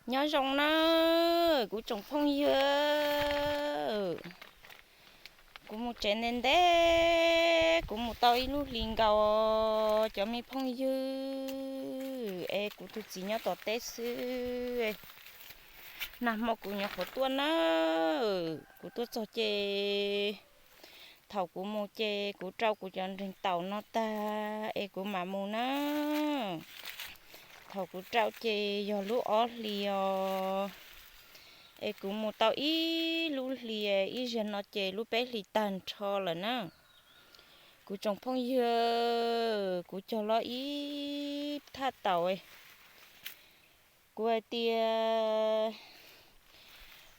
Nyob zoo na, kuv tsoom phooj ywg, kuv mus tsev ntev ntev, kuv mus tau ib lub hlis nkaus, cov me phooj ywg, es kuv tus txiv nyob tom teb xwb. Nag hmo kuv nyuam qhuav tuaj na, kuv tuaj txog ces thaum kuv mus ces kuv rau kuv cov nreeg taum no tag es kuv mam mus na. Thaum kuv rau ces yog lub ob hlis os, es kuv mus tau ib lub hlis, ib zaug no ces lub peb hlis tag nrho lawm na. Kuv tsoom phooj ywg, kuv cog los ib thaj taum, kuv hais tias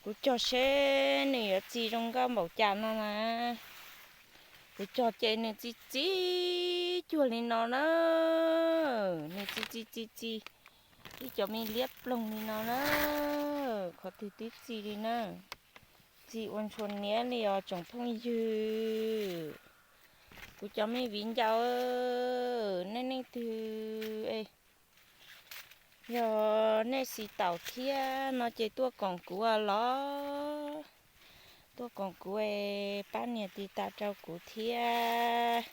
kuv cog seb nws yuav txi zoo nkauj npaum cas no na. Kuv cog ces nws txi txi cuag li no na, nws txi txi txi txi ib cov me liab ploog li no na, qhov twg twb txi li na. Txi ua ntshua niab li os tsoom phooj ywg. Kuv cov me viv ncaus, nej leej twg yog nej xis taum thiab no ces tuaj koom kuv los, tuaj koom kuv es pab nias tiv tas rau kuv thiab,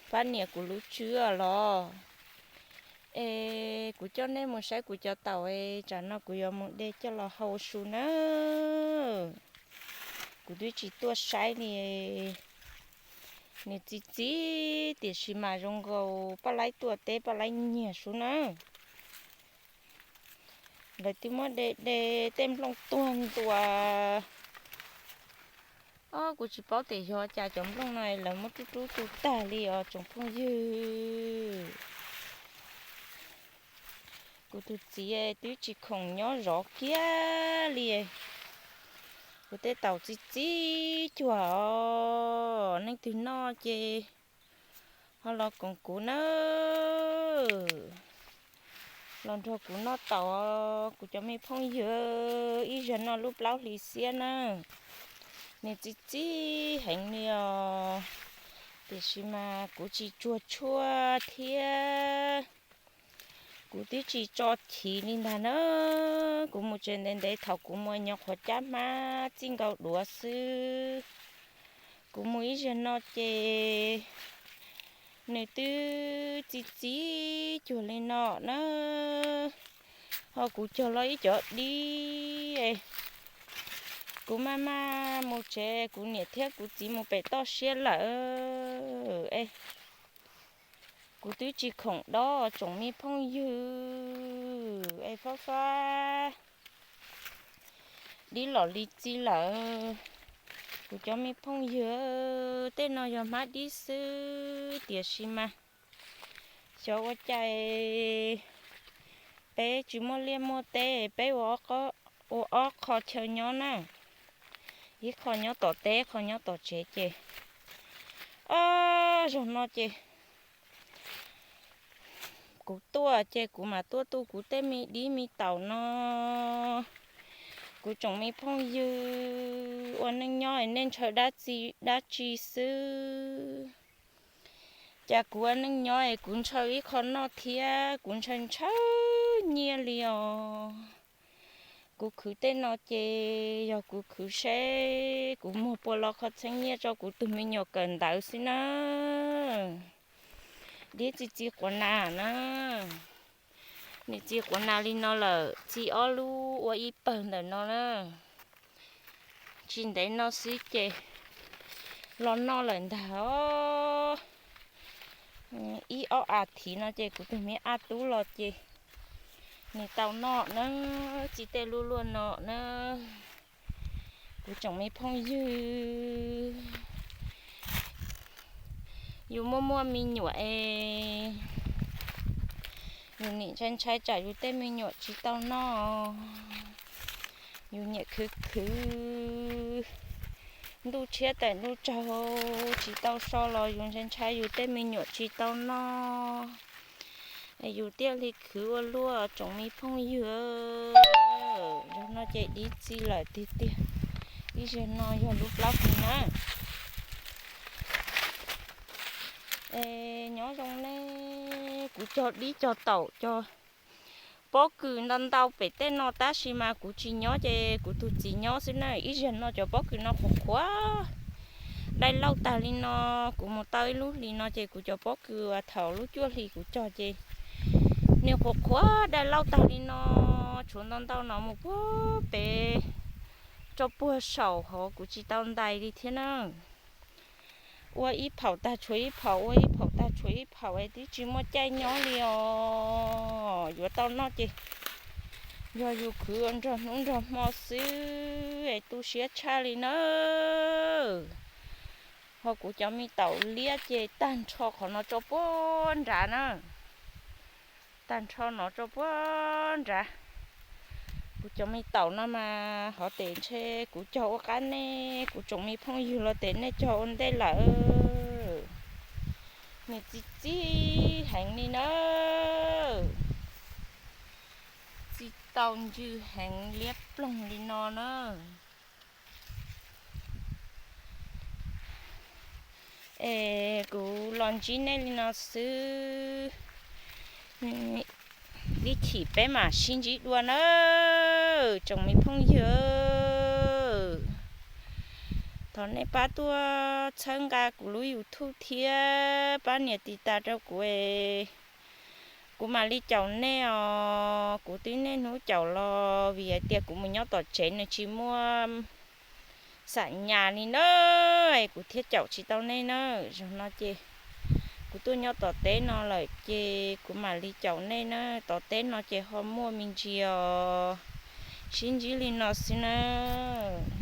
pab nias kuv lub tswb los. Es kuv coj nej mus saib kuv cov taum es tsam no kuv yuav mus de coj los hau su na. Kuv twb tsis tuaj saib li, nws txi txi tiam sis mas zoo nkaus paj laib tuaj teb paj laib nyiag su na. Lawv twb muab de de tej nplooj tuag ntua. Ob, kuv tsis paub tias yog cas cov nplooj no lawv muab rub rub tu tag li os tsoom phooj ywg. Kuv tus txiv twb tsis khoom nyob zov kiag li. Kuv tej taum txi txi cuag os, leej twg noj ces ho los koom kuv na, los nrog kuv noj taum, kuv cov me phooj ywg, ib zaug no lub plaub hlis xiab na. Nws txi txi heev li os, tiam sis mas kuv tsis tsuag tshuaj thiab. Kuv twb tsis tso chiv li ntag na. Kuv mus tsev ntev ntev, thaum kuv mus nyuam qhuav cab hmab txij nkaus duav xwb. Kuv mus ib zaug no ces nws twb txi txi cuag li no na. Ho kuv cog los ib cov dib, kuv maj maj mus tsev, kuv niam thiab kuv txiv mus pem toj siab lawm es kuv twb tsis khoom dob tsoom me phooj ywg es fab fab dib los li txi lawm. Kuv cov me phooj ywg, tej no yog hmab dib xwb tiam sis mas xyov ua cas peb tsis muaj liaj muaj teb, peb ua ob qho chaw nyob na, ib qho nyob tom teb, ib qho nyob tom tsev ces ob zaug no ces kuv tuaj ces kuv mam tuaj tu kuv tej me dib me taum no. Kuv tsoom me phooj ywg, ua neej nyob nej ntshaw dab tsi, dab tsi xwb? Cas kuv ua neej nyob es kuv ntshaw ib qho noj thiab kuv ntshaw ntshaw nyiaj li os. Kuv khwv tej no ces yog kuv khwv seb kuv muag puas los qhov txheeb nyiaj rau kuv tus me nyuam kawm ntawv xwb na. Dib txi txi quav nas na. Nws txi quav nas li no lawm, txi ob lub ua ib pawg ntawm no na. Tsis ntev no xwb ces los noj lawm ntag os. Ib ob as thiv no ces kuv tus me ab tub los ces nws tau noj na, txi tej lub luaj no na. Kuv tsoom me phooj ywg, yus muaj muaj me nyuam es yus nim ntshai ntshai tsam yus tej me nyuam tsis tau noj. Yus nyiam khwv khwv ntuj tshiab tawm ntuj tsaug tsis tau so los yus ntshai ntshai yus tej me nyuam tsis tau noj. Yus thiaj li khwv ua luaj tsoom me phooj ywg. Zaum no ces dib txi lawm tiag tiag. Ib zaug no yog lub plaub hlis na. Es nyob zoo nej, kuv cog dib cog taum cog Pob kws ntau ntau pem tej no tab sis mas kuv tsis nyob ces kuv tus txiv nyob xwb na. Ib zaug no cov pob kws no qhuav qhuav, dai lauj tag li no. Kuv mus tau ib lub hlis no ces kuv cov pob kws uas thaum lub cuaj hlis kuv cog ces nws qhuav qhuav dai lauj tag li no. Tshuav ntau ntau no mus puag pem rau puag saum hauv kuv tsis tau ntais li thiab na. Ua ib phaum tag tshuav ib phaum, ua ib phaum tag tshuav ib phaum es twb tsis muaj caij nyob li os. Yuav tau noj ces yog yus khwv ua nrog hnub nrog hmo xwb es tu siab tshaj li na. Ho kuv cov me taum liab ces tag nrho qhov no tso puag nrad na. Tag nrho no tso puag nrad. Kuv cov me taum no mas hov tes ntshe kuv cog ua qab nej, kuv tsoom me phooj ywg los tes nej cog ua ntej lawm. Nws txi txib heev li na. Txi tau ntsws heev liab ploog li no na. Es kuv los ntsib nej li no xwb, ib chim peb mam sib ntsib dua na tsoom me phooj ywg. Thov nej pab tuaj txhawb nqa kuv lub YouTube thiab pab nias tiv tas rau kuv es kuv mam li caum nej os. Kuv twb niaj hnub caum los vim hais tias kuv mus nyob tom tsev nws tsis muaj xam nyas li na, es kuv thiaj caum tsis tau nej na. Zaum no ces kuv tuaj nyob tom teb no lawm ces kuv mam li caum nej na. Tom teb no ces ho muaj me ntsis os. Sib ntsib li no xwb nawb.